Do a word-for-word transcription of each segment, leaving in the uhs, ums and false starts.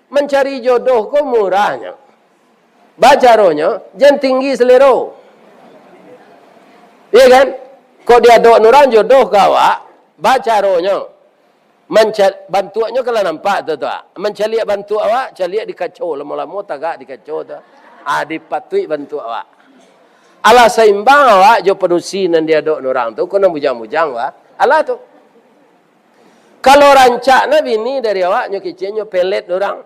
Mancari jodoh ko murahnyo. Bacaronyo, jan tinggi selero. Iya kan? Kok diadok urang jodoh ka awak, bacaronyo. Manca-, bantuaknyo kan lah nampak tu, tu, ah. Mancaliak bantuak awak, caliak di kaco, lamo-lamo tagak di kaco tu. Ah, dipatuik bantuak awak. Alah saimbang awak jo padusi nan diadok urang tu, ko nan bujang-bujang, wah. Alah tu. Kalau rancak na bini dari awak, nyo kecek nyo pelet urang.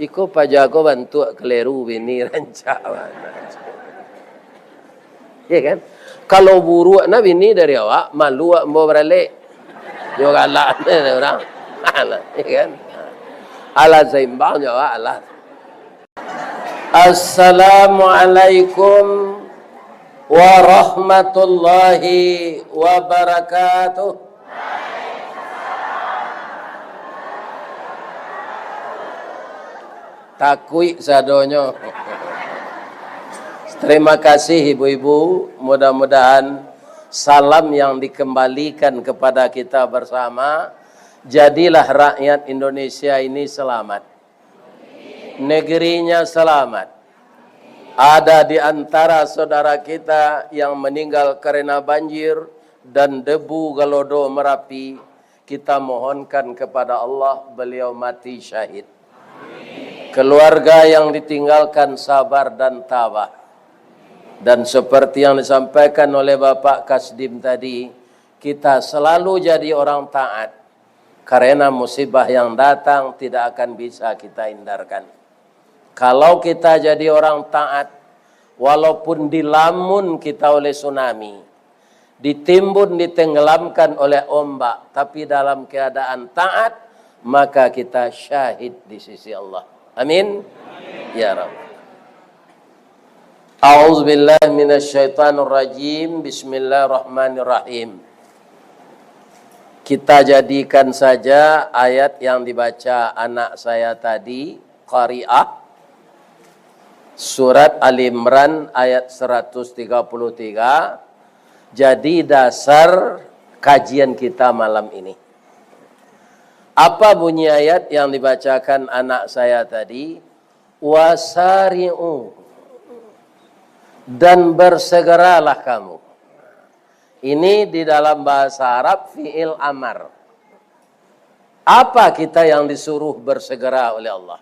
Iko paja ko bantuak keleru bini rancak bana. Iya kan? Kalau buruak na bini dari awak, malu awak ambo baralek. Nyo galak ni urang. Alah, iya kan? Alah saimbang jo awak, alah. Assalamualaikum warahmatullahi wabarakatuh. Takuik sadonyo. Terima kasih ibu-ibu. Mudah-mudahan salam yang dikembalikan kepada kita bersama, jadilah rakyat Indonesia ini selamat, negerinya selamat. Ada di antara saudara kita yang meninggal karena banjir dan debu Galodo Merapi, kita mohonkan kepada Allah, beliau mati syahid. Keluarga yang ditinggalkan sabar dan tabah. Dan seperti yang disampaikan oleh Bapak Kasdim tadi, kita selalu jadi orang taat, karena musibah yang datang tidak akan bisa kita hindarkan. Kalau kita jadi orang taat, walaupun dilamun kita oleh tsunami, ditimbun, ditenggelamkan oleh ombak, tapi dalam keadaan taat, maka kita syahid di sisi Allah. Amin. Ya Rabb. A'udzubillahi minasyaitonirrajim. Bismillahirrahmanirrahim. Kita jadikan saja ayat yang dibaca anak saya tadi, Qari'ah, surat Ali Imran ayat seratus tiga puluh tiga, jadi dasar kajian kita malam ini. Apa bunyi ayat yang dibacakan anak saya tadi? "Wasari'u, dan bersegeralah kamu." Ini di dalam bahasa Arab fi'il amar. Apa kita yang disuruh bersegera oleh Allah?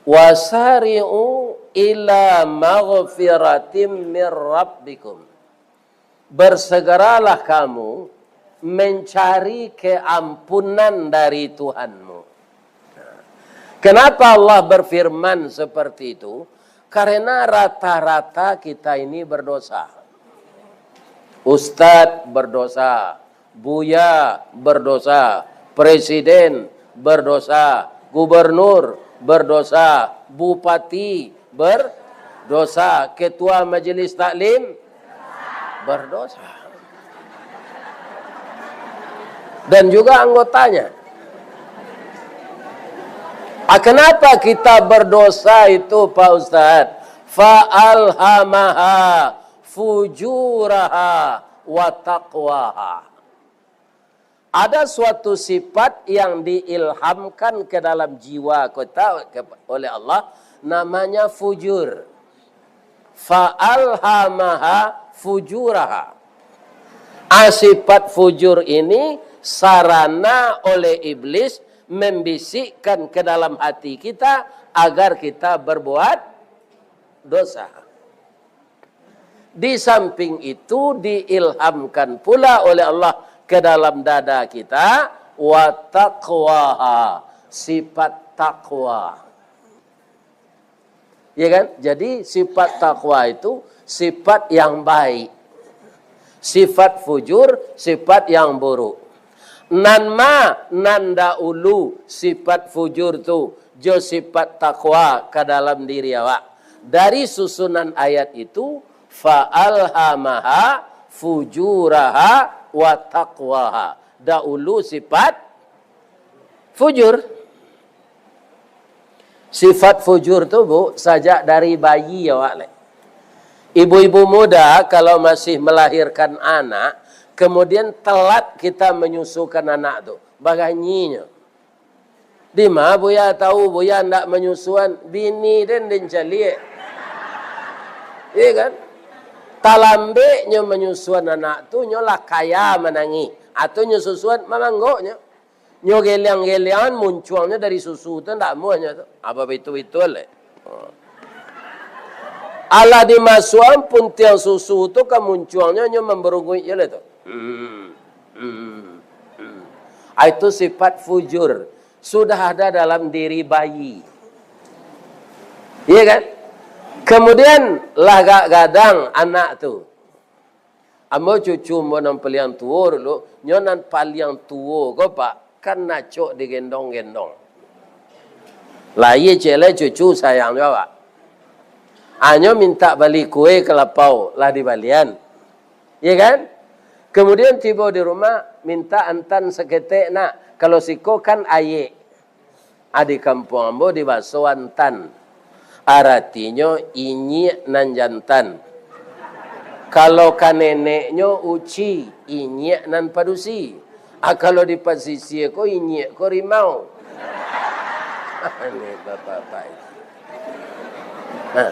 "Wasari'u ila maghfiratim mir rabbikum." Bersegeralah kamu mencari keampunan dari Tuhanmu. Kenapa Allah berfirman seperti itu? Karena rata-rata kita ini berdosa. Ustadz berdosa, buya berdosa, presiden berdosa, gubernur berdosa, bupati berdosa, ketua majelis taklim berdosa. Dan juga anggotanya. Ah, kenapa kita berdosa itu, Pak Ustadz? Fa alhamaha fujuraha wa taqwaha. Ada suatu sifat yang diilhamkan ke dalam jiwa kita ke-, oleh Allah, namanya fujur. Fa alhamaha fujuraha. Ah, sifat fujur ini sarana oleh iblis membisikkan ke dalam hati kita agar kita berbuat dosa. Di samping itu, diilhamkan pula oleh Allah ke dalam dada kita, wa taqwaha, sifat takwa. Ya kan? Jadi, sifat takwa itu sifat yang baik. Sifat fujur, sifat yang buruk. Nan ma, nan dahulu sifat fujur tu, jo sifat takwa ka dalam diri awak. Dari susunan ayat itu, fa alhamaha fujuraha wa taqwaha. Dahulu sifat fujur. Sifat fujur tu, Bu, sajak dari bayi awak lai. Ibu-ibu muda, kalau masih melahirkan anak, kemudian telat kita menyusukan anak tu, baganyinyo. Dima Buya tahu, Buya ndak manyusuan, bini den den caliak. Iya kan? Talambeknyo manyusuan anak tu, nyo lah kaya manangih. Atau nyo susuan mamanggoknyo. Nyo geliang-geliangan muncuangnyo dari susu tu, ndak amuahnyo tu. Apa bitu-bitu leh? Alah dimasuakan puntiang susu tu ka muncuangnyo, nyo mambarunguik je lah tu. Hmm, hmm, hmm. Ah, itu sifat fujur. Sudah ada dalam diri bayi. Iya kan? Kemudian lah gak gadang anak tu. Ambo cucu ambo nan paliang tuo dulu, nyo nan paliang tuo ko, Pak, kan acok digendong-gendong. Lahia ciek lai cucu sayang jo awak. Anyo mintak bali kue ka lapau, lah dibalian. Iya kan? Kemudian tibo di rumah, mintak antan saketek nak. Kalau siko kan ayek. Ah, di kampuang ambo dibaso antan. Aratinyo inyiak nan jantan. Kalau ka neneknyo uci, inyiak nan padusi. Ah, kalau di pasisia ko, inyiak ko rimau. Ni bapak-bapak. Nah,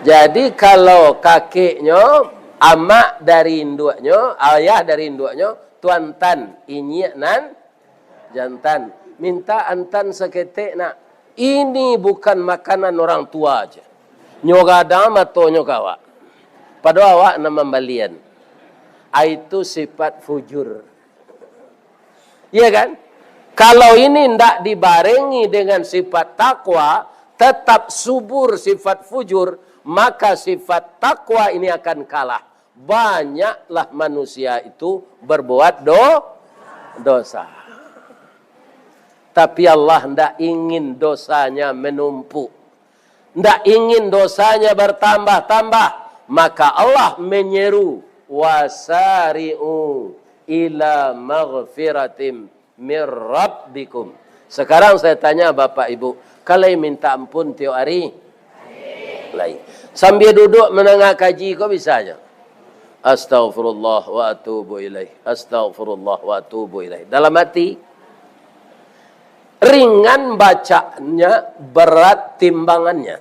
jadi kalau kakeknyo, amak dari induaknyo, ayah dari induaknyo, tu antan, inyiak nan jantan. Mintak antan saketek nak. Ini bukan makanan orang tua je. Nyo gadang matonyo ka awak. Padahal awak nan mambalian. Ah, itu sifat fujur. Iya kan? Kalau ini ndak dibarengi dengan sifat takwa, tetap subur sifat fujur, maka sifat takwa ini akan kalah. Banyaklah manusia itu berbuat do-, dosa. Tapi Allah ndak ingin dosanya menumpuk. Ndak ingin dosanya bertambah-tambah. Maka Allah menyeru, "Wasari'u ila maghfiratim mir rabbikum." Sekarang saya tanya Bapak Ibu, ka lai minta ampun tiok hari? Lai. Sambil duduk mandanga kaji ko bisa aja. Astaghfirullah wa atubu ilaih. Astaghfirullah wa atubu ilaih. Dalam hati, ringan bacaannya, berat timbangannya.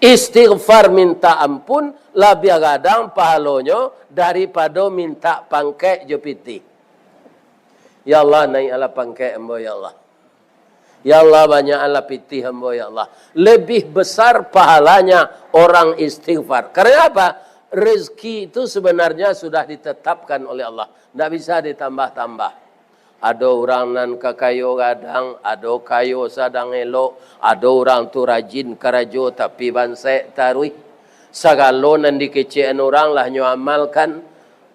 Istighfar minta ampun labiah gadang pahalonyo daripado minta pangkek jo pitih. Ya Allah, naikkanlah pangkek ambo, ya Allah. Ya Allah, banyakkanlah pitih ambo, ya Allah. Lebih besar pahalanya orang istighfar. Karena apa? Rezeki itu sebenarnya sudah ditetapkan oleh Allah. Ndak bisa ditambah-tambah. Ado urang nan ka kayo gadang, ado kayo sadang elok, ado urang tu rajin karajo tapi bansek taruih. Sagalo nan dikecekan urang lah nyo amalkan.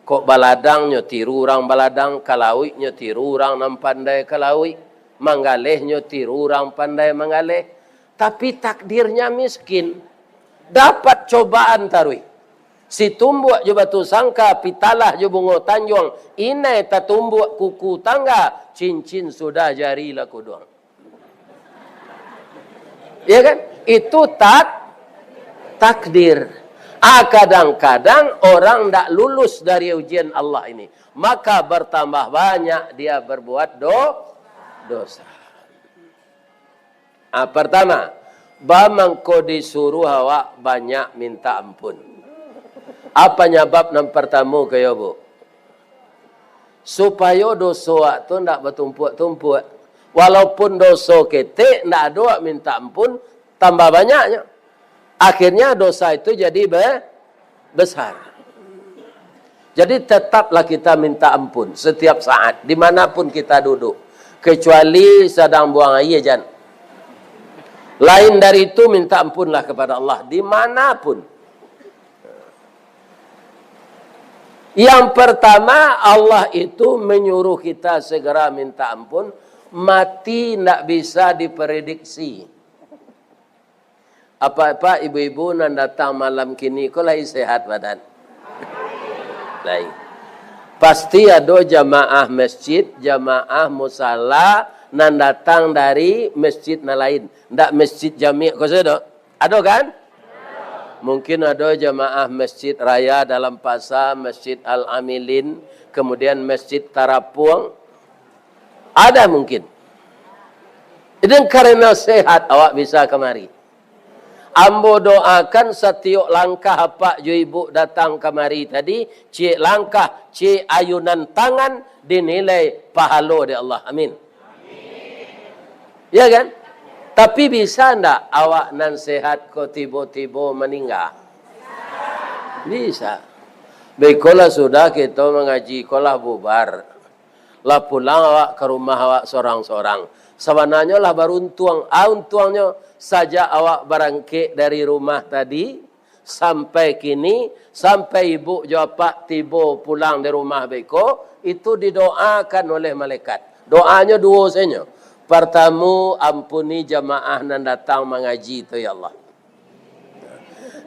Kok baladang nyo tiru urang baladang, ka lauik nyo tiru urang nan pandai ka lauik, manggaleh nyo tiru urang pandai manggaleh. Tapi takdirnya miskin, dapat cobaan taruih. Situmbuak jo batu sangka, pitalah jo bungo tanjuang, inai tatumbuak kuku tangga, cincin sudah jari lah kuduang. Ya kan? Itu tak-, takdir. Ah, kadang-kadang orang ndak lulus dari ujian Allah ini, maka bertambah banyak dia berbuat do-, dosa. Ah, pertama, ba mangko disuruh awak banyak minta ampun. Apa nyabab nan pertamo kayo, Bu? Supayo doso awak tu ndak batumpuak-tumpuak. Walaupun doso ketek, ndak ado awak minta ampun, tambah banyaknyo. Akhirnya dosa itu jadi be-, besar. Jadi tetaplah kita minta ampun setiap saat, dimanapun kita duduk. Kecuali sadang buang aia jan. Lain dari itu, minta ampunlah kepada Allah dimanapun. Yang pertama, Allah itu menyuruh kita segera minta ampun, mati ndak bisa diprediksi. Apak-apak, ibu-ibu nan datang malam kini ko lai sehat badan? Lai. Pasti ado jamaah masjid, jamaah musala nan datang dari masjid nan lain. Ndak masjid Jami' ko sajo. Ado kan? Mungkin ado jamaah Masjid Raya Dalam Pasa, Masjid Al-Amilin, kemudian Masjid Tarapuang. Ada mungkin. Dan karena sehat, awak bisa kamari. Ambo doakan satiok langkah apak jo ibuk datang kamari tadi, ciek langkah, ciek ayunan tangan, dinilai pahalo dek Allah. Amin. Ya kan? Tapi bisa ndak awak nan sehat ko tibo-tibo maningga? Bisa. Beko lah sudah kito mangaji ko lah bubar. Lah pulang awak ka rumah awak sorang-sorang. Sabananyo lah baruntuang. Ah, untuangnyo, sajak awak barangkek dari rumah tadi, sampai kini, sampai ibuk jo apak tibo pulang di rumah beko, itu didoakan oleh malaikat. Doanyo duo sajo. Partamo, ampuni jamaah nan datang mangaji tu, ya Allah.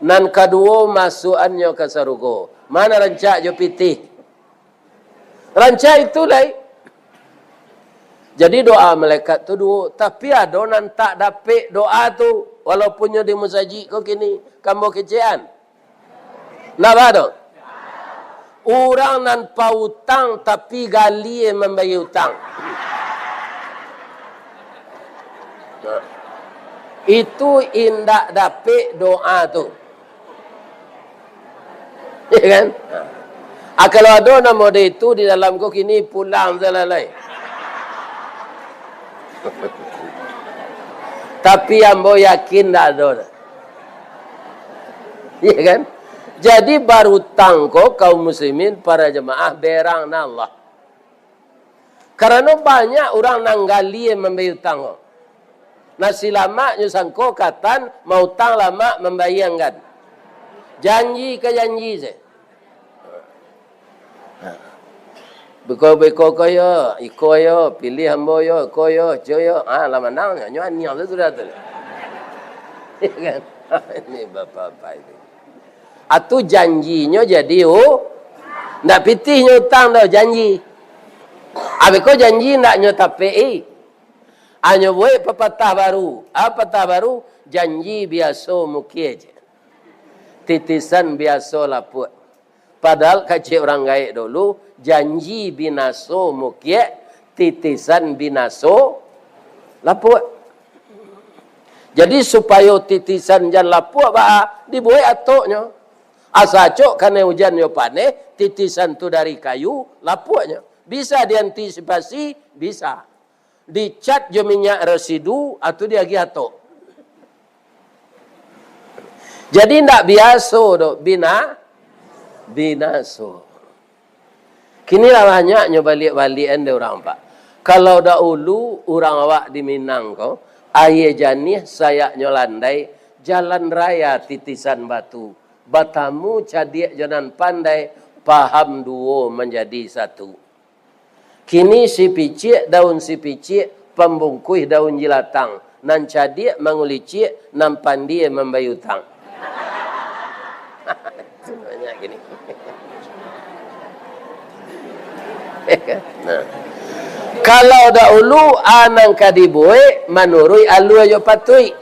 Nan kaduo, masuakannyo ka sarugo. Ma nan rancak jo pitih? Rancak itu lai. Jadi doa malaikat tu duo, tapi ado nan tak dapek doa tu, walaupun nyo di musajik ko kini, kambo kecekan. Napa tu? Urang nan pautang tapi galie mambayia utang. Nah. Itu indak dapek doa tu. Ya kan? Ah, kalau ado nan model itu di dalam ko kini, pulang salalai. Tapi ambo yakin ndak ado. Ya kan? Jadi barutang ko kaum muslimin, para jemaah, berang na Allah. Karano banyak urang nan galie mambayia utang ko. Nasi lamak nyo sangko katan, mautang lamak mambayia anggan. Janji ka janji se. Beko-beko ko yo, iko yo, pilih ambo yo, iko yo, iko yo. Ah, lah manang nyo, nyo aniang tu sudah tu. Ya kan? Ini bapak-bapak ini. Atu janjinyo jadi u-, ndak pitih nyo utang doh, janji. Abih ko janji ndak nyo tapek-i. Anyo buek papatah baru. Apa patah baru? Janji biaso mukie je. Titisan biaso lapuak. Padahal kecek urang gaek dulu, janji binaso mukie, titisan binaso lapuak. Jadi, supayo titisan jan lapuak baa, dibuek atoknyo. Asa acok kanai ujan jo paneh, titisan tu dari kayu, lapuaknyo. Bisa diantisipasi? Bisa. Dicat jo minyak residu, atau diagiah atok. Jadi, ndak biaso doh bina-, binaso. Kini lah banyaknyo baliak-baliakan dek urang, Pak. Kalau dahulu urang awak di Minang ko, aia janiah sayaknyo landai, jalan raya titisan batu, batamu cadiak jo nan pandai, paham duo manjadi satu. Kini sipiciak daun sipiciak, pambungkuih daun jilatang, nan cadiak mangulicik, nan pandie mambayia utang. Itu banyak gini. Nah. Kalau dahulu, a nan ka dibuek manuruik alua jo patuik.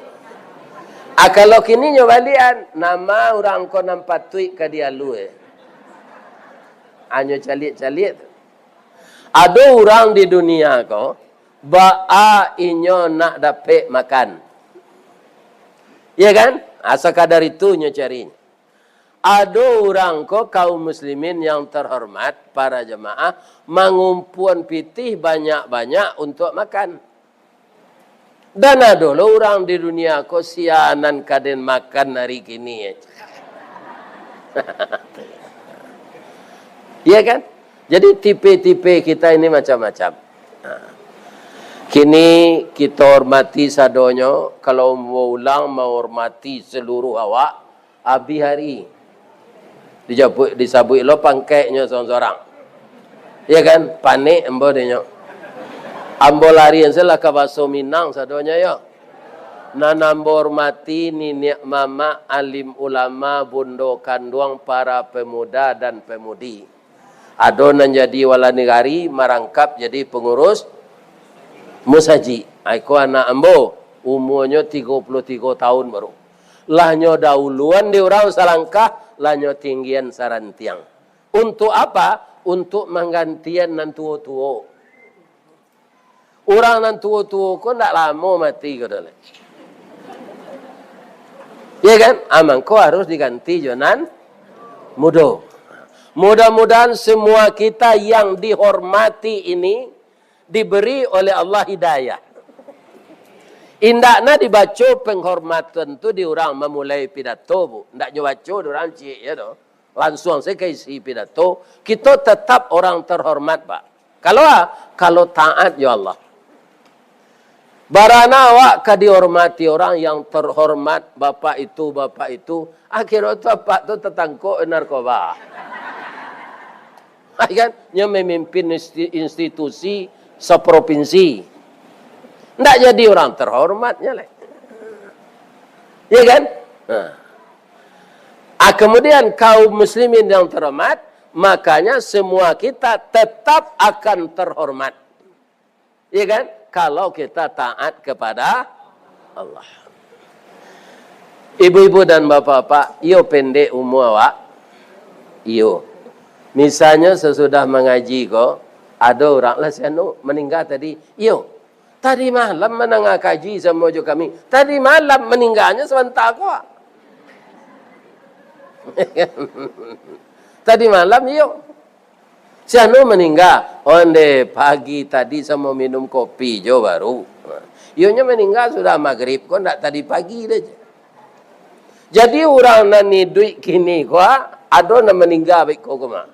A, kalau kini nyo baliakan, nama urang ko nan patuik ka dialua. Anyo caliak-caliak tu. Ado urang di dunia ko, baa inyo nak dapek makan. Iya kan? Ah, sakadar itu nyo cari. Ado urang ko, kaum muslimin yang terhormat, para jamaah, mangumpuan pitih banyak-banyak untuak makan. Dan ado lo urang di dunia ko, sia nan ka den makan ari kini. Iya kan? Jadi tipe-tipe kita ini macam-macam. Nah, kini kito hormati sadonyo, kalau mau ulang menghormati seluruh awak, abih ari. Dijapuik, disabuik lo pangkeknyo sorang-sorang. Iya kan? Panek ambo dinyo. Ambo larian sajolah ka baso Minang sadonyo yo. Nan ambo hormati niniak mamak, alim ulama, bundo kanduang, para pemuda dan pemudi. Ado nan jadi wala nagari, marangkap jadi pangurus musajik. Ai ko anak ambo, umuanyo tigo puluah tigo taun baru. Lah nyo dahuluan di urang salangkah, lah nyo tinggian sarantiang. Untuk apa? Untuk manggantian nan tuo-tuo. Urang nan tuo-tuo ko ndak lamo mati ko doh lai. Ya kan? Ah, mangko harus diganti jo nan mudo. Mudah-mudahan semua kita yang dihormati ini diberi oleh Allah hidayah. Indakna dibaco penghormatan tu di urang mamulai pidato, Bu. Ndak nyo baco di urang ciek, ya doh. Lansuang saja ka isi pidato, kito tetap orang terhormat, Pak. Kalau, kalau taat jo Allah. Barana awak ka dihormati orang yang terhormat, bapak itu, bapak itu. Akhirnyo tu apak tu tatangkok narkoba. Kan? Nyo memimpin insti-, institusi seprovinsi. Ndak jadi orang terhormatnya lah. Ya kan? Nah. Ah, kemudian kaum muslimin yang terhormat, makanya semua kita tetap akan terhormat. Ya kan? Kalau kita taat kepada Allah. Ibu-ibu dan bapak-bapak, iyo pendek umur awak? Iyo. Misalnya sesudah mengaji ko, ada orang lah si anu meninggal tadi. Iyo. Tadi malam mandanga kaji samo jo kami. Tadi malam meninggalnya sebentar ko. Tadi malam, iyo. Si anu maningga, onde pagi tadi samo minum kopi jo baru. Iyonyo maningga sudah magrib ko, ndak tadi pagi doh. Jadi urang nan iduik kini ko, ado nan maningga baik ko, ko mah.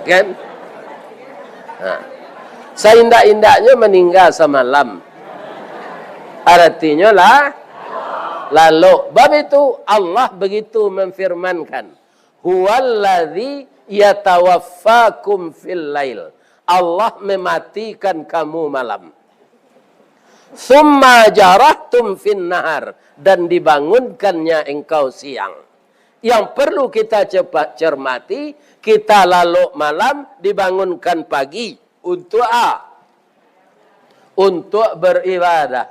Kan? Ha. Saindak-indaknyo maningga samalam. Aratinyo lah, lalok. Bab itu Allah begitu memfirmankan, "Huwallazi yatawaffakum fil lail." Allah mematikan kamu malam. "Tsumma jarahtum fin nahar," dan dibangunkannya engkau siang. Yang perlu kita cepat cermati, kita lalok malam, dibangunkan pagi. Untuk a-, untuk beribadah.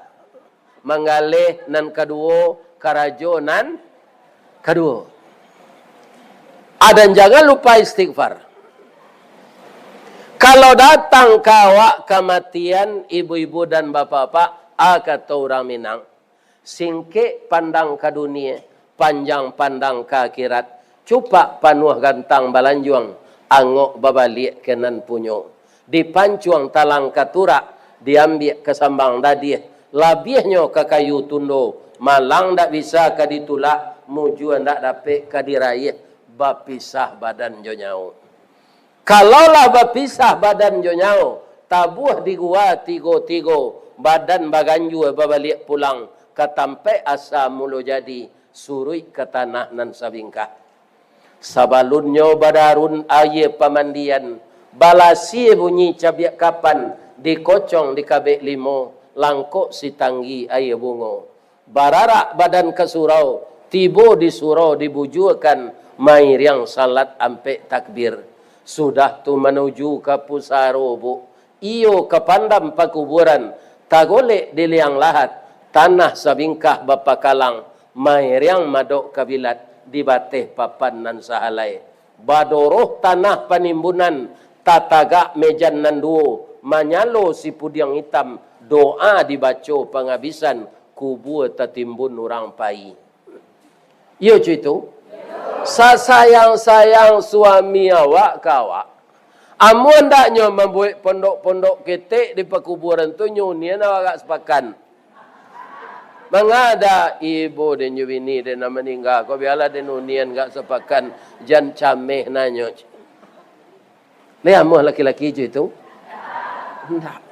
Manggaleh nan kaduo, karajo nan kaduo. A, dan jangan lupa istighfar. Kalau datang ka awak kamatian, ibu-ibu dan bapak-bapak, a, kato urang Minang, singkek pandang ka dunie, panjang pandang ka akhirat, cupak panuah gantang balanjuang, angok babaliak ka nan punyo. Dipancuang talang ka turak, diambiak ka sambang dadiah, labiahnyo ka kayu tundo, malang ndak bisa ka ditulak, mujua ndak dapek ka diraiah, bapisah badan jo nyawo. Kalau lah bapisah badan jo nyawo, tabuah di gua tigo-tigo, badan baganjua babaliak pulang ka tampaik asa mulo jadi, suruik ka tanah nan sabingkah. Sabalunnyo badarun aia pamandian, balasie bunyi cabiak kapan, dikocong dikabek limo, langkok sitanggi aia bungo. Bararak badan ka surau, tibo di surau dibujuakan, mairiang salat ampek takbir. Sudah tu manuju ka pusaro, Bu. Iyo ka pandam pakuburan, tagolek di liang lahat, tanah sabingkah bapakalang, mairiang madok kabilat di bateh papan nan sahalai. Badoroh tanah panimbunan, tatagak mejan nan duo, manyalo sipudiang itam, doa dibaco pangabisan, kubua tatimbun urang pai. Iyo, cuy tu. Sasayang-sayang suami awak ka awak, amun ndak nyo mambuek pondok-pondok ketek di pakuburan tu, nyo unian awak agak sapakan. Mangada ibo den jo bini den nan maningga ko, bialah den unian agak sapakan, jan cameh nanyo. Lai amuah laki-laki jo itu? Ndak.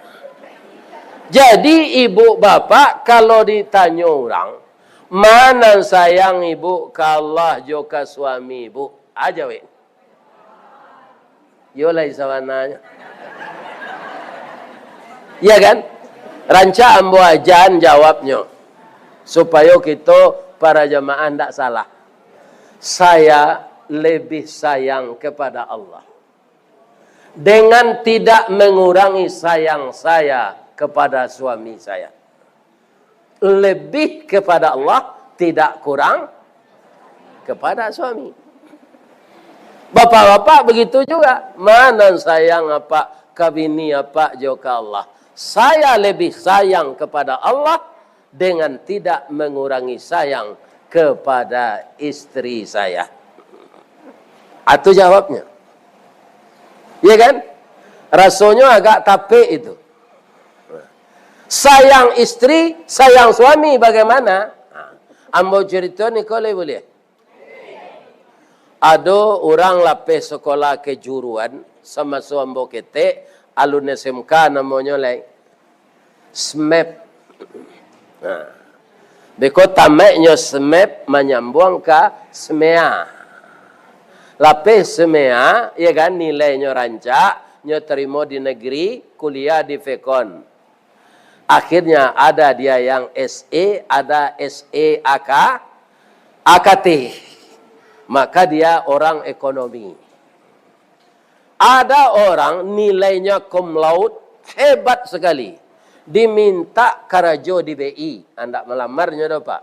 Jadi, ibu bapak, kalau ditanyo urang, ma nan sayang ibu ka Allah jo ka suami ibu? Aja weh. Yo lai sabananyo. Ya kan? Rancak ambo ajan jawabnyo. Supayo kito para jamaah ndak salah. Saya lebih sayang kepada Allah. Dengan tidak mengurangi sayang saya kepada suami saya. Lebih kepada Allah, tidak kurang kepada suami. Bapak-bapak begitu juga. Ma nan sayang apak ka bini apak jo ka Allah. Saya lebih sayang kepada Allah dengan tidak mengurangi sayang kepada istri saya. Itu jawabnya. Ya kan? Rasonyo agak tapek itu. Sayang istri, sayang suami bagaimana? Ambo cerita ni, ko lai buliah? Ado urang lapeh sekolah kejuruan, samaso ambo ketek, alun S M K namonyo lai. SMEP. Nah. Beko tamatnyo SMEP manyambuang ka SMEA. Lapeh SMEA, ya kan, nilainyo rancak, nyo tarimo di negeri, kuliah di Vekon. Akhirnya ada dia yang S E, ada S E A K, A K T. Maka dia orang ekonomi. Ada orang nilainya cum laude, hebat sekali. Diminta karajo di B I, andak malamarnyo doh, Pak.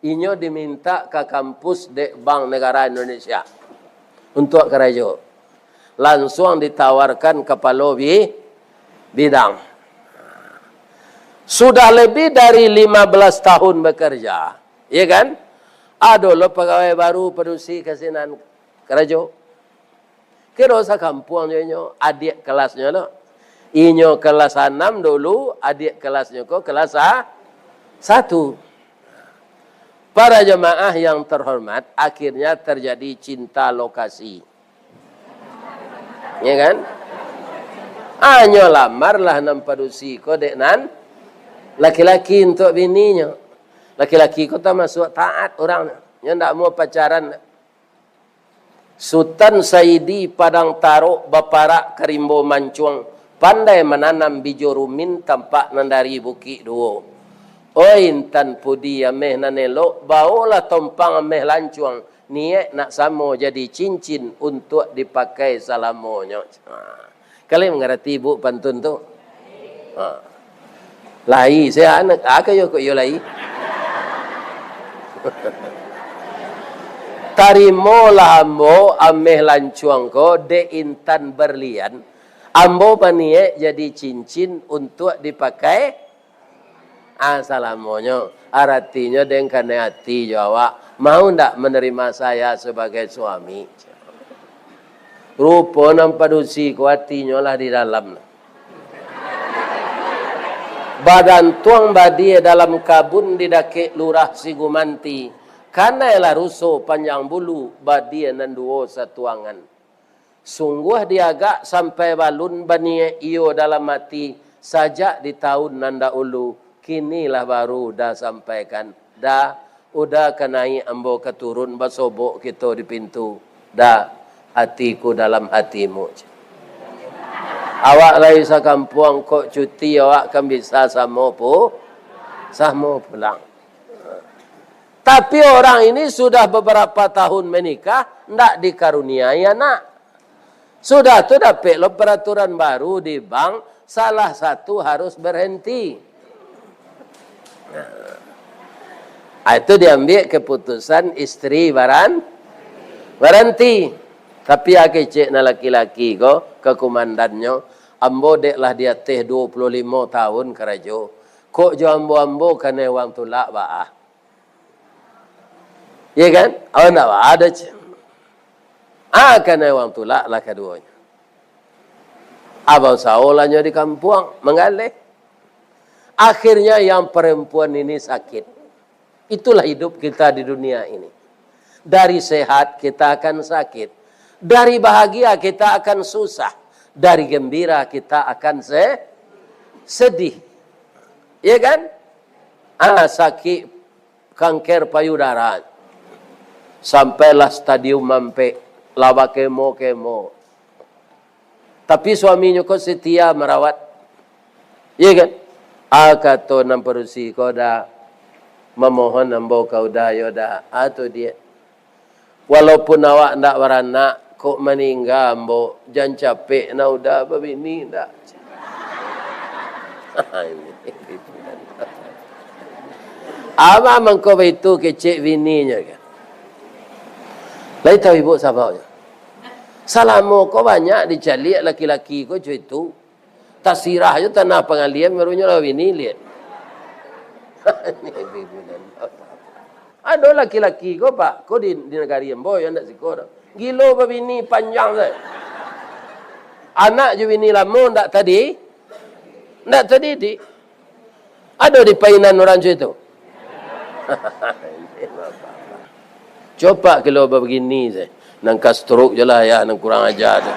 Inyo diminta ka kampus dek Bank Negara Indonesia untuak karajo. Lansuang ditawarkan kapalo bi-, bidang. Sudah lebih dari lima belas tahun bekerja, ya kan? Ado lo pagawai baru padusi ka sinan karajo. Kiro sakampuang jo inyo, adiak kelasnyo lo. Inyo kelas anam dulu, adiak kelasnyo ko kelas sa-, satu. Para jemaah yang terhormat, akhirnya terjadi cinta lokasi. Ya kan? Anyo lamarlah nan padusi ko dek nan laki-laki untuak bininyo. Laki-laki ko tamasuak taat urang. Nyo ndak mau pacaran. Sutan Saidi Padang Tarok baparak ka rimbo mancuang, pandai mananam bijo rumin tampak nan dari Bukik Duo. Oi intan pudi ameh nan elok, baolah tompang ameh lancuang, niaik nak samo jadi cincin untuak dipakai salamonyo. Ha. Kalian mangarati, Bu, pantun tu? Ha. Lai, sia anak, aka yo kok iyo lai. Tarimolah ambo ameh lancuang ko dek intan berlian, ambo baniaik jadi cincin untuak dipakai Ah, salamonyo, aratinyo den kanai ati jo awak, mau ndak menerima saya sebagai suami? Rupo nan padusi ko atinyo lah di dalam. Bagantuang badia dalam kabun di dakek Lurah Sigumanti, kanai lah ruso panjang bulu, badia nan duo satuangan. Sungguah diagak sampai balun baniaik iyo dalam ati, sajak di taun nan daulu, kini lah baru Uda sampaikan. Da, Uda ka naiak ambo ka turun, basobok kito di pintu. Da, atiku dalam hatimu. Awak lai sakampuang kok cuti, awak kan bisa samo pu-, samo pulang. Tapi orang ini sudah beberapa tahun menikah, ndak dikaruniai anak. Sudah tu dapek lo peraturan baru di bank, salah satu harus berhenti. Nah, itu diambil keputusan istri baran-, berhenti. Tapi a kecek nan laki-laki ko, ka kumandannyo, ambo dek lah di ateh duo puluah limo tahun karajo. Kok jo ambo-ambo kanai wang tulak baa? Iya kan? Awak ndak baa doh, ceh. Ah, kanai wang tulak lah kaduonyo. Abah usaho lah nyo di kampuang, manggaleh. Akhirnya yang perempuan ini sakit. Itulah hidup kita di dunia ini. Dari sehat kita akan sakit. Dari bahagia kita akan susah. Dari gembira kita akan se-, sedih. Iya kan? Ah, sakik kanker payudara. Sampailah stadium ampek, lah bakemo-kemo. Tapi suaminyo ko setia marawat. Iya kan? Ah, kato nan padusi ko, Da, mamohon ambo ka Uda yo, Da. Ah, tu dia. Walaupun awak ndak baranak, kok maningga ambo, jan capek nah Uda babini, ndak. Abah mangko baitu kecek bininyo kan. Lai tahu ibu sababnyo? Salamo ko banyak dicaliak laki-laki ko co itu. Tasirah jo tanah pangalian, barunyo lah bini liek. Ado laki-laki ko, Pak, ko di, di nagari ambo, yo ndak siko doh. Gilo babini panjang se. Anak jo bini lamo ndak tadi, ndak tadidik. Ado di painan urang co itu. Copak kilo babagini se. Nan ka stroke jo lah ayah nan kurang aja tu.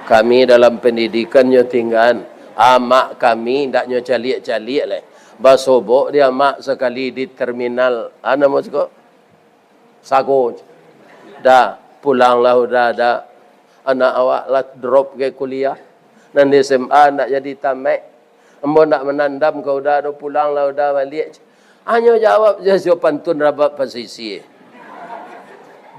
Kami dalam pendidikan nyo tinggaan. Amak kami ndak nyo caliak-caliak lai. Basobok di amak sakali di terminal, ah, namo siko? Sago. Dah, pulanglah Uda, Da. Anak awak lah drop gai kuliah. Nan di S M A ndak jadi tamaik. Ambo ndak manandam ka Uda doh, pulanglah Uda baliak. Hanyo jawab se jo pantun rabab pasisia.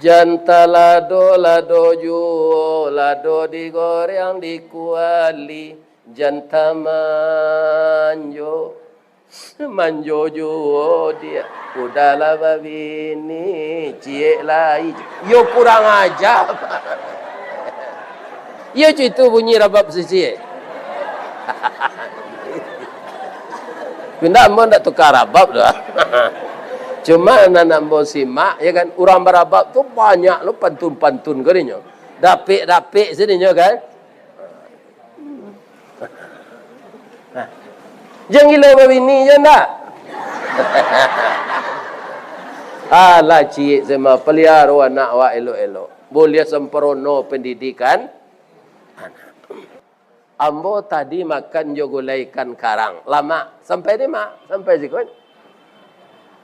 Jan talado, lado juo, lado digoreng di kuali. Jan tamanjo, manjo juo dia. Uda lah babini, ciek lai. Yo kurang aja. Iyo co itu bunyi rabab sisi. Indak, ambo ndak tukar rabab tu. Cuma nan ambo simak, ya kan, urang barabab tu banyak lo pantun-pantun ko dinyo. Dapek-dapek se dinyo kan. Jan gilo babini, jan ndak? Alah ciek se mah, paliaro anak awak elok-elok. Buliah samparono pendidikan anak. Ambo tadi makan jo gulai ikan karang. Lamak. Sampai di ma? Sampai siko.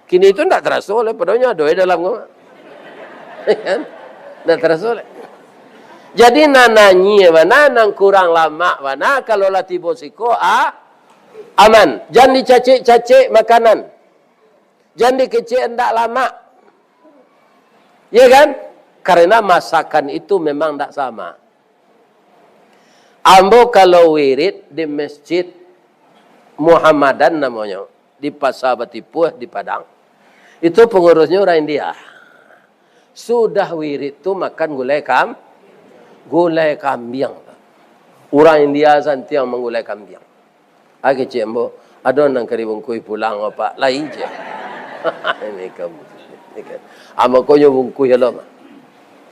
Kini tu ndak taraso lai, padahal nyo ado di dalam ko. Kan? Ndak taraso lai. Jadi, nan anyia bana, nan kurang lamak bana, kalau lah tibo siko, a-, aman. Jan dicacek-cacek makanan. Jan dikecek ndak lamak. Ya kan? Karena masakan itu memang ndak sama. Ambo kalau wirid di Masjid Muhammadan namonyo, di Pasa Batipuah di Padang. Itu pengurusnyo urang India. Sudah wirid tu makan gulai kam-, gulai kambiang. Urang India santiang manggulai kambiang. Ah, kecek ambo, "Ado nan ka dibungkuih pulang, Pak?" "Lai," cek. Ini kamu. Ini kan. Ambo ko nyo bungkuih alo mah.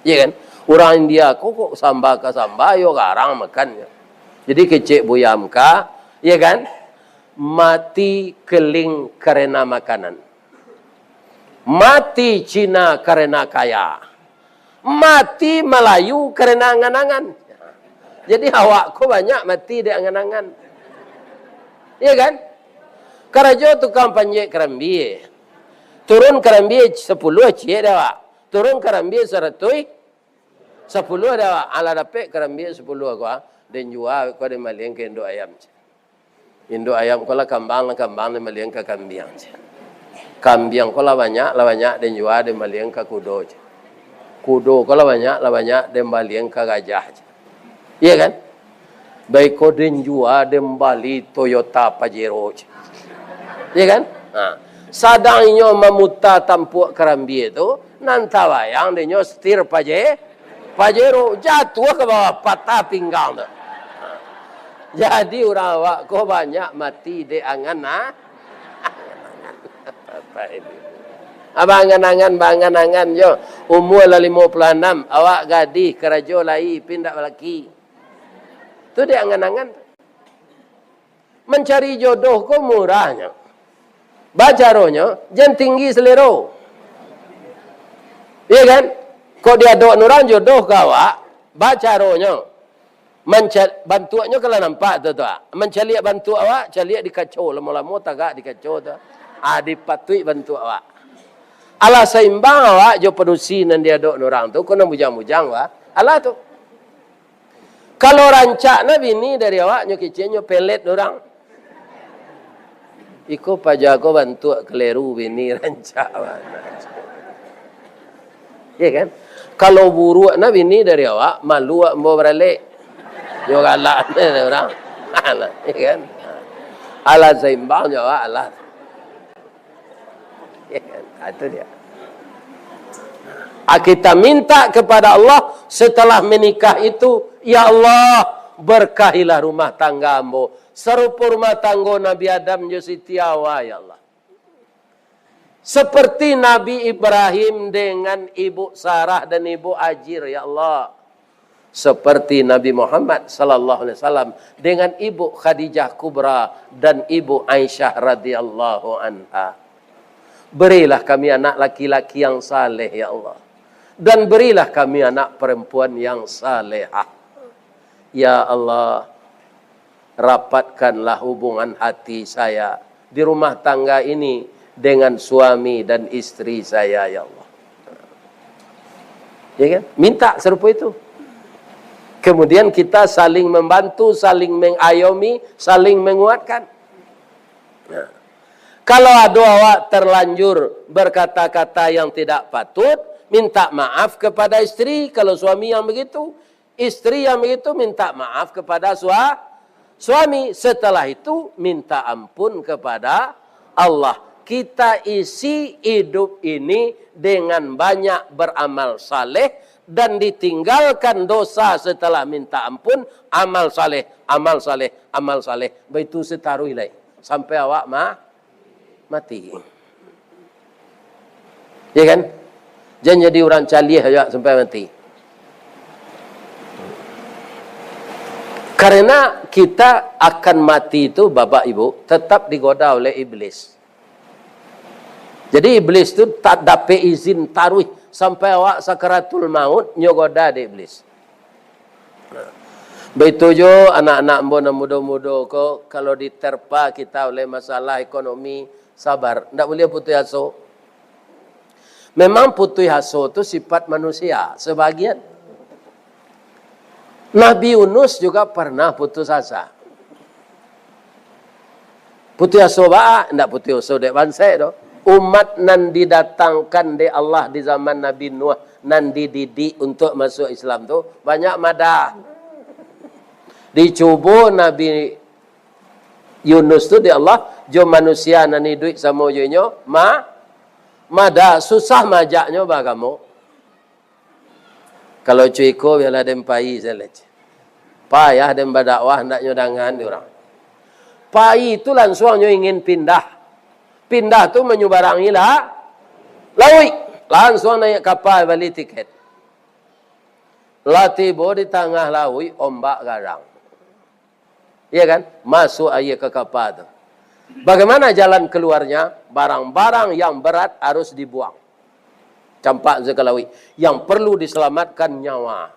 Iya kan? Urang India ko kok samba ka samba, yo garang makannyo. Jadi kecek Buya Hamka, iya kan? Mati keling karena makanan. Mati Cina karena kaya. Mati Malayu karena angan-angan. Jadi awak ko banyak mati dek angan-angan. Iya kan? Karajo tukang panjek karambia. Turun karambia sapuluah ciek dek awak. Turun karambia saratuih sapuluah dek awak. Alah dapek karambia sapuluah ko, ah, den jua ko, den balian ka induk ayam. Induk ayam ko lah kambang, lah kambang den balian ka kambiang, cek. Kambiang ko lah banyak, lah banyak den jua, den balian ka kudo, cek. Kudo ko lah banyak, lah banyak den balian ka gajah, cek. Iya kan? Baiko den jua, den bali Toyota Pajero, cek. Iya kan? Ha. Sadang inyo mamuta tampuak karambia tu, nan tabayang dek inyo setir Paje-, Pajero, jatuah ka bawah, patah pinggang tu. Jadi, urang awak ko banyak mati dek angan, ah. Apa ini? Abang angan-angan, bang angan-angan jo. Umua lah limo puluah anam, awak gadih, karajo lai, pi indak balaki. Tu dek angan-angan. Mancari jodoh ko murahnyo. Bacaronyo, jan tinggi selero. Iya kan? Kok diadok urang jodoh ka awak, bacaronyo. Manca-, bantuaknyo kalau nampak tu, tu, ah. Mancaliak bantuak awak, caliak di kaco, lamo-lamo tagak di kaco tu. Ah, dipatuik bantuak awak. Alah saimbang awak jo padusi nan diadok urang tu, ko nan bujang-bujang, wah. Alah tu. Kalau rancak na bini dari awak, nyo kecek nyo pelet urang. Iko paja ko bantuak keleru bini rancak bana. Iya kan? Kalau buruak na bini dari awak, malu awak ambo baralek. Nyo galak ni urang. Alah, iya kan? Alah saimbang jo awak, alah. Iya kan? Ah, itu dia. Ah, kita minta kepada Allah setelah menikah itu, "Ya Allah, berkahilah rumah tangga ambo, sarupo rumah tanggo Nabi Adam jo Siti Hawa, ya Allah. Seperti Nabi Ibrahim dengan Ibu Sarah dan Ibu Hajar, ya Allah. Seperti Nabi Muhammad sallallahu alaihi wasallam dengan Ibu Khadijah Kubra dan Ibu Aisyah radhiyallahu anha. Berilah kami anak laki-laki yang saleh, ya Allah. Dan berilah kami anak perempuan yang salehah. Ya Allah, rapatkanlah hubungan hati saya di rumah tangga ini dengan suami dan istri saya, ya Allah." Ya kan? Minta sarupo itu. Kemudian kita saling membantu, saling mengayomi, saling menguatkan. Nah, kalau ado awak terlanjur berkata-kata yang tidak patut, minta maaf kepada istri, kalau suami yang begitu. Istri yang begitu minta maaf kepada sua-, suami. Setelah itu, minta ampun kepada Allah. Kita isi hidup ini dengan banyak beramal saleh dan ditinggalkan dosa setelah minta ampun, amal saleh, amal saleh, amal saleh. Baitu sataruih lai. Sampai awak ma-, mati. Ya kan? Jan jadi urang caliah aja sampai mati. Karena kita akan mati itu, Bapak Ibu, tetap digoda oleh iblis. Jadi, iblis tu tak dapek izin taruih sampai awak sakaratul maut, nyo goda dek iblis. Baitu jo anak-anak ambo nan mudo-mudo ko, kalau diterpa kita oleh masalah ekonomi, sabar, ndak buliah putuih aso. Memang putuih aso tu sifat manusia, sebagian. Nabi Yunus juga pernah putus asa. Putuih aso baa? Ndak putuih aso dek bansaik doh. Umat nan didatangkan dek Allah di zaman Nabi Nuh, nan dididik untuak masuak Islam tu, banyak madah. Dicubo Nabi Yunus tu dek Allah, jo manusia nan iduik samo jo inyo, ma-, madah, susah maajaknyo baagamo. Kalau cuiko, bialah den pai sajo. Payah den badakwah, ndak nyo dangan di urang. Pai tu lansuang nyo ingin pindah. Pindah tu manyubarangi la-, lauik. Lansuang naiak kapa, bali tiket. Lah tibo di tangah lauik, ombak garang. Iya kan? Masuak aia ka kapa tu. Bagaimana jalan keluarnya? Barang-barang yang berat harus dibuang. Campak se ka lauik. Yang perlu diselamatkan nyawa.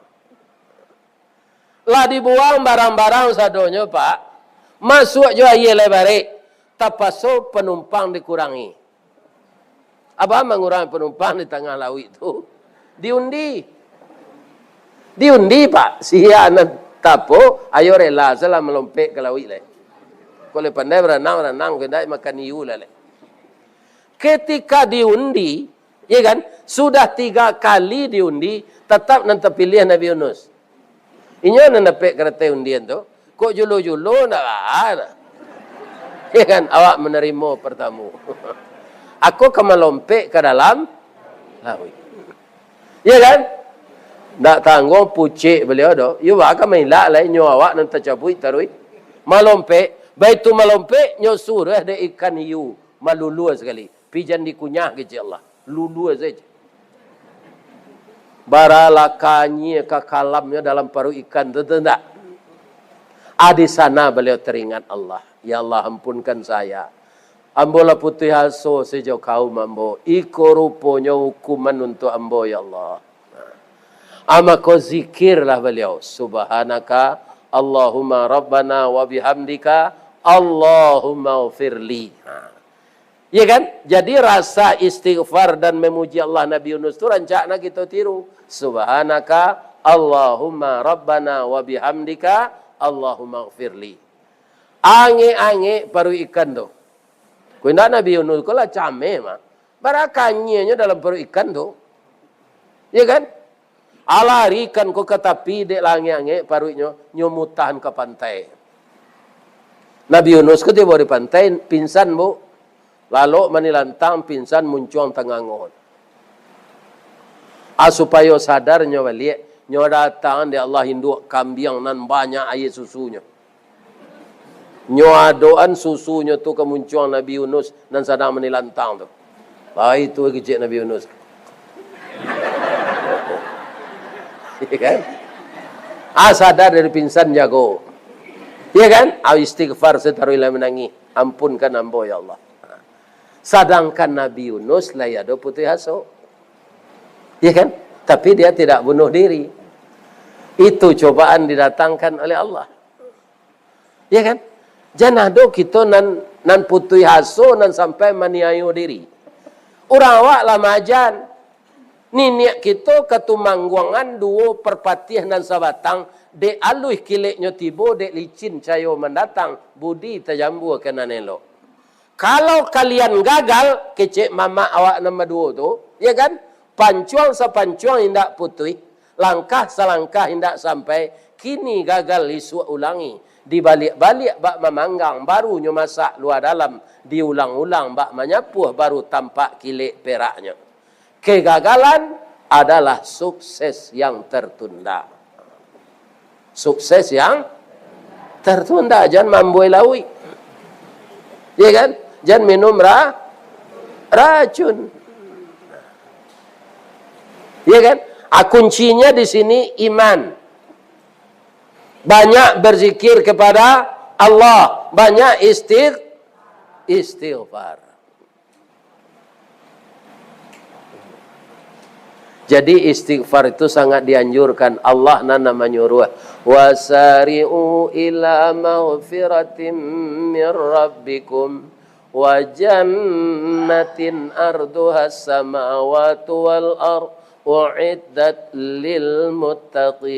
Lah dibuang barang-barang sadonyo, Pak. Masuak jo aia lai barek. Tapaso penumpang dikurangi. Apo mangurangi penumpang di tangah lauik tu? Diundi. Diundi, Pak. Sia nan tapo, ayo rela salah malompek ka lauik lai. Kok lai pandai baranang, baranang, kok indak makan iu lah lai. Ketika diundi, ya kan, sudah tiga kali diundi, tatap nan tapiliah Nabi Yunus. Inyo nan dapek karateh undian tu, kok julo-julo ndak baa. Ya kan, awak manarimo partamo. Ako ka malompek ka dalam lauik. Ya kan? Ndak tangguang pucek baliau doh. Iyo baa ka mailak lai, nyo awak nan tacabuik taruih. Malompek, baitu malompek, nyo suruah dek ikan hiu, malulua sakali. Pi jan dikunyah kecek Allah. Lulua sajo. Bara lah kanyia ka kalamnyo dalam paruik ikan tu, tu ndak? Ah, di sana baliau teringat Allah. "Ya Allah, ampunkan saya. Ambo lah putuih aso sajo kaum ambo. Iko ruponyo hukuman untuak ambo, ya Allah." Ah, mako zikirlah baliau, "Subhanaka Allahumma Rabbana wa bihamdika Allahumma ghfirli." Ha. Ya kan? Jadi rasa istighfar dan memuji Allah Nabi Yunus tu rancak nak kito tiru. "Subhanaka Allahumma Rabbana wa bihamdika Allahumma ghfirli." Angek-angek paruik ikan tu. Kok indak Nabi Yunus ko lah cameh mah. Bara kanyianyo dalam paruik ikan tu. Ya kan? Alarikan ko ka tapi, dek lah angek-angek paruiknyo, nyo mutahan ka pantai. Nabi Yunus ko tibo di pantai, pingsan, Bu. Lalok manilantang, pingsan, muncuang tangango. Ah, supayo sadar nyo baliak, nyo datang dek Allah induak kambiang nan banyak aia susunyo. Nyo adokan susunyo tu ka muncuang Nabi Yunus nan sadang manilantang tu. Lai tu kecek Nabi Yunus. Ya kan? Ah, sadar dari pingsan jago. Ya kan? Ah, istighfar sataruih lah manangih. Ampunkan ambo, ya Allah. Sadangkan Nabi Yunus lai ado putuih aso. Ya kan? Tapi dia tidak bunuh diri. Itu cobaan didatangkan oleh Allah. Ya kan? Jan ado kito nan, nan putuih aso, nan sampai maniayo diri. Urang awak lah maajan. Niniak kito Katumangguangan duo Parpatiah nan sabatang, dek aluih kileknyo tibo, dek licin cayo mandatang, budi tajambua ka nan elok. Kalau kalian gagal, kecek mamak awak nan baduo tu, ya kan? Pancuang sapancuang indak putuih, langkah salangkah indak sampai, kini gagal isuak ulangi, dibaliak-baliak bak mamanggang, baru nyo masak lua dalam, diulang-ulang bak manyapuah, baru tampak kilek peraknyo. Kegagalan adalah sukses yang tertunda. Sukses yang tertunda, jan mambuai lauik. Ya kan? Jan minum ra-, racun. Ya kan? Ah, kuncinya di sini iman. Banyak berzikir kepada Allah, banyak istig-, istighfar. Jadi, istighfar itu sangat dianjurkan. Allah nan, nan manyuruah, "Wasari'u ila maghfiratin min rabbikum wa jannatin arduhas samawatu wal ard u'iddat lil muttaqin."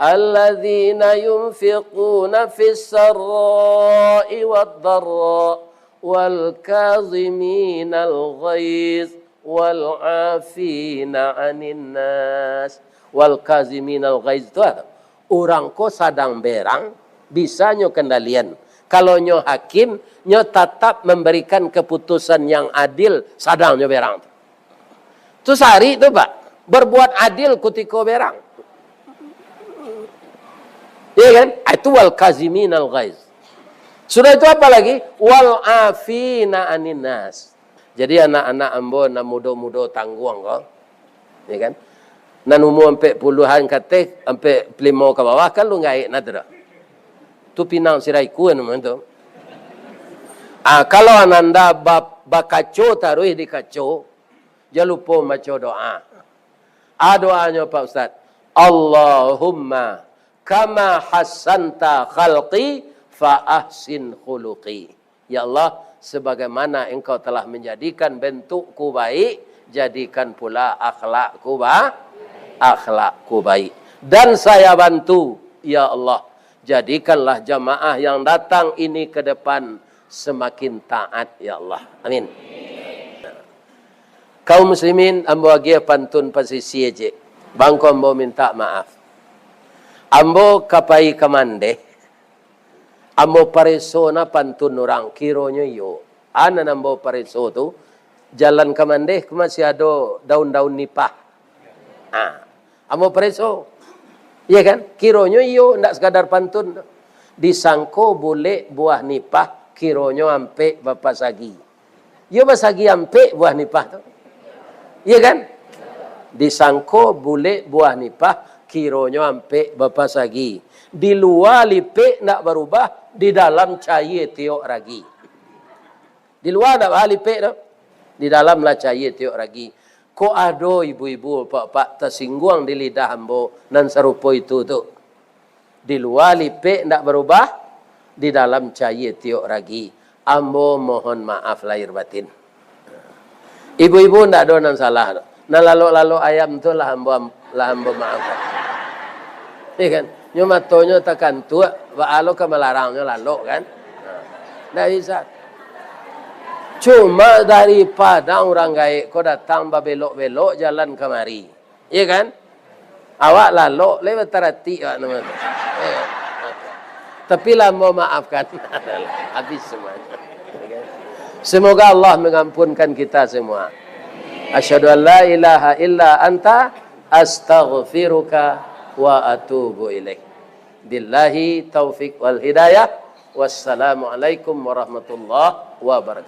Alladzina yunfiquna fis sarra'i wad dharra, wal kaziminal ghaiz, wal afina anin nas. Wal kaziminal ghaiz tu apa? Urang ko sadang berang, bisa nyo kendalian. Kalau nyo hakim, nyo tatap memberikan keputusan yang adil, sadang nyo berang tu. Tu sarik tu, Pak. Berbuat adil kutiko berang. Iya kan? Ah, itu wal kaziminal ghaiz. Sudah itu apa lagi? Wal afina anin nas. Jadi anak-anak ambo nan mudo-mudo tangguang ko, ya kan? Nan umua ampek puluahan ka ateh, ampek limo ka bawah, kan lu gaek nah tu dah. Tu pinang siraiku anu tu. Ah, kalau ananda ba-, bakaco taruih di kaco, jan lupo mambaco doa. Ah, doanyo, Pak Ustaz, "Allahumma kama hassanta khalqi fa ahsin khuluqi." Ya Allah, sebagaimana Engkau telah menjadikan bentukku baik, jadikan pula akhlakku ba-, akhlakku baik. Dan saya bantu, ya Allah, jadikanlah jamaah yang datang ini ke depan semakin taat, ya Allah. Amin. Kaum muslimin, ambo agiah pantun pasisia ciek. Bangko ambo minta maaf. Ambo ka pai ka mandeh, ambo pareso na pantun urang, kironyo iyo. A nan ambo pareso tu, jalan ka mandeh ko masih ado daun-daun nipah. Ah, ambo pareso. Iya kan? Kironyo iyo, ndak sekadar pantun. Disangko bulek buah nipah, kironyo ampek bapasagi. Iyo basagi ampek buah nipah tu. Iya kan? Disangko bulek buah nipah, kironyo ampek bapasagi. Di lua lipek ndak barubah, di dalam caia tiok ragi. Di lua ndak ba lipek tu. Di dalam lah caia tiok ragi. Kok ado ibu-ibu, bapak-bapak tasingguang di lidah ambo nan sarupo itu tu. Di lua lipek ndak barubah, di dalam caia tiok ragi. Ambo mohon maaf lahir batin. Ibu-ibu ndak ado nan salah tu. Nan lalok-lalok ayam tu lah ambo, lah ambo maafkan. Iya kan? Nyo matonyo takantuak, baa lo ka malarangnyo lalok kan? Ndak bisa. Cuma dari Padang urang gaek ko datang babelok-belok jalan kamari. Iya kan? Awak lalok lai bataratik awak nama tu. Iya. Tapi lah ambo maafkan. Habis semuanya. Iya kan? Semoga Allah mengampunkan kita semua. Asyhadu an la ilaha illa anta, astaghfiruka wa atubu ilaik. Billahi taufik wal hidayah. Wassalamualaikum warahmatullahi wabarakatuh.